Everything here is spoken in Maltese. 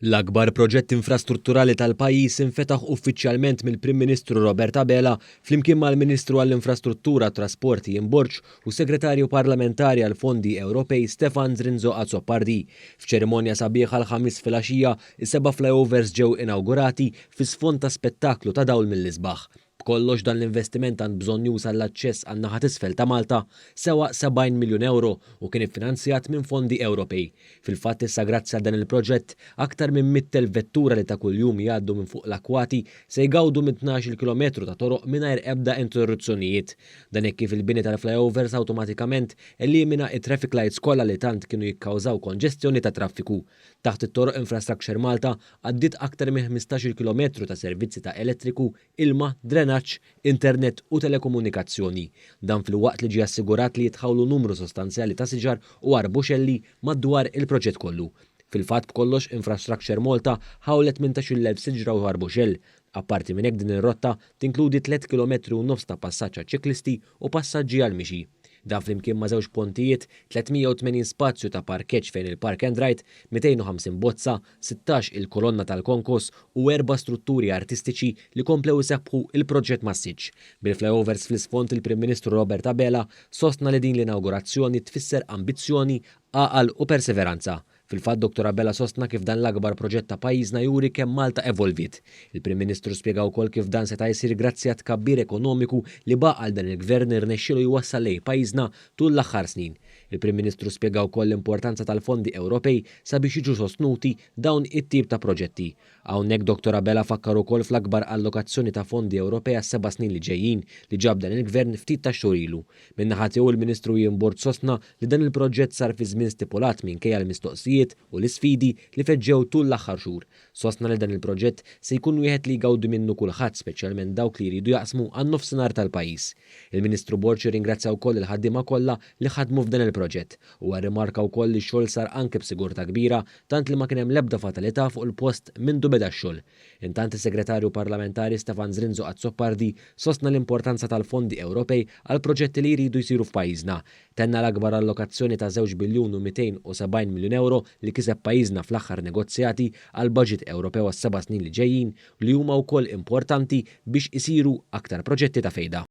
L-akbar proġett infrastrutturali tal-pajjiż infetaħ uffiċjalment mill-Prim Ministru Robert Abela flimkien mal-Ministru għall-Infrastruttura u Trasport Ian Borg u s-Segretarju Parlamentari għall-Fondi Ewropej Stefan Zrinzo Azzopardi. F'ċerimonja sabiħa l-Ħamis filgħaxija, is-seba' flyovers ġew inawgurati fi sfond ta' spettaklu ta' dawl mill-isbaħ. B'kollox dan l-investiment tant bżonnjuż għall-aċċess għan-naħa t'isfel ta' Malta sewa 70 miljun ewro u kien iffinanzjat minn fondi Ewropej. Fil-fatt issa grazzi għal dan il-proġett, aktar minn 100,000 vettura li ta' kuljum jgħaddu minn fuq l-akwati se jgawdu minn 12-il kilometru ta' toroq mingħajr ebda interruzzjonijiet. Dan hekk kif il-bini tal-flyovers awtomatikament elimina t-traffic lights kollha li tant kienu jikkawżaw konġestjoni tat-traffiku. Taħt it-toroq Infrastructure Malta għaddiet aktar minn 15-il kilometru ta' servizzi ta' elettriku, ilma, drenaġġ, internet u telekomunikazzjoni. Dan filwaqt li ġie assigurat li jitħawlu numru sostanzjali ta' siġar u arbuxelli madwar il-proġett kollu. Fil-fatt b'kollox Infrastructure Malta ħawlet 18,000 siġra u arbuxell. Apparti minn hekk din ir-rotta tinkludi tlett kilometri u nofs ta' passaġġ għaċ-ċiklisti u passaġġi għall-mixi. Dan flimkien ma' żewġ pontijiet, 380 spazju ta' parkeġġ fejn il-park and ride, 250 bozza, 16 il kolonna tal-konkos u erba' strutturi artistiċi li komplew isebbħu il-proġett massiċċ. Bil-flyovers fl-isfond il-Prim Ministru Robert Abela sostna li din l-inawgurazzjoni tfisser ambizzjoni, għaqal u perseveranza. Fil-fatt Dottor Abela sostna kif dan l-akbar proġett ta' pajjiżna juri kemm Malta evolviet. Il-Prim Ministru spjega wkoll kif dan seta' jsir grazzi għat-tkabbir ekonomiku li b'għaqal dan il-Gvern irnexxielu jwassal lejn pajjiżna tul l-aħħar snin. Il-Prim Ministru spjega wkoll l-importanza tal-fondi Ewropej sabiex jiġu sostnuti dawn it-tip ta' proġetti. Hawnhekk Dottor Abela fakkar ukoll fl-akbar allokazzjoni ta' fondi Ewropej għas-seba' snin li ġejjin li ġab dan il-Gvern ftit tax-xhur ilu. Min-naħa tiegħu il-Ministru Ian Borg sostna li dan il-proġett sar fiż-żmien stipulat minkejja l-mistoqsijiet u l-isfidi li feġġew tul l-aħħar xhur. Sostna li dan il-proġett se jkun wieħed li jgawdi minnu kulħadd speċjalment dawk li jridu jaqsmu għan-nofsinhar tal-pajjiż. Il-Ministru Borg irringrazzja wkoll lill-ħaddiema kollha li ħadmu f'dan il-proġett. Huwa rrimarka wkoll li x-xogħol sar anke b'sigurtà kbira tant li ma kien hemm l-ebda fatalità fuq il-post mindu beda x-xogħol. Intant is-Segretarju Parlamentari Stefan Zrinzo Azzopardi sostna l-importanza tal-fondi Ewropej għall-proġetti li jridu jsiru f'pajjiżna. Tenna l-akbar allokazzjoni ta' żewġ biljun u 270 miljun ewro li kiseb pajjiżna fl-aħħar negozjati għall-baġit Ewropew għas-seba' snin li ġejjin li huma wkoll importanti biex isiru aktar proġetti ta' fejda.